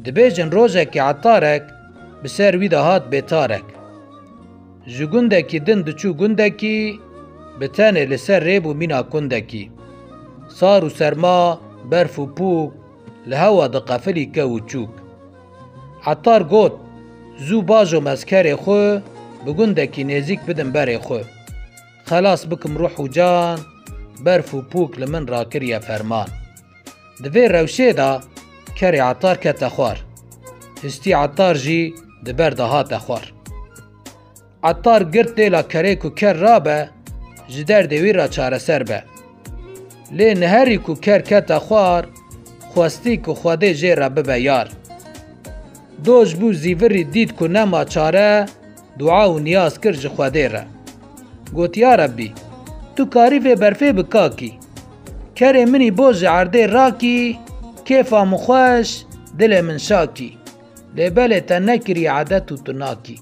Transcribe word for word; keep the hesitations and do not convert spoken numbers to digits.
Dibêjin rojekî etarek bi ser wî de hat bêtarek. Ji gundekî din diçû gundekî, bi tenê li ser rê bû mîna kundekî. Sar û serma, berf û pûk, li hewa diqefilî kew û çûk. Etar got, zû bajo me ez kerê xwe bi gundekî nêzîk bidim berê xwe. Xelas bikim ruh û can, berf û pûk li min rakiriye ferman. Di vê rewşê de kerê etar kete xwar. Histî etar jî di ber de hate xwar. Etar girt dêla kerê ku ker rabe, ji derdê wî re çareser be. Lê niherî ku ker kete xwar, xwestî ku Xwedê jê re bibe yar. Doj bû zîvirî dît ku nema çare, dua û niyaz kir ji Xwedê re. Got, ya Rebbî, tu karî vê berfê bi kakî. Kerê min î bo ji erdê rakî, kêfa min xweş, dilê min şakî. Lê belê te nekiriye edet û tu nakî.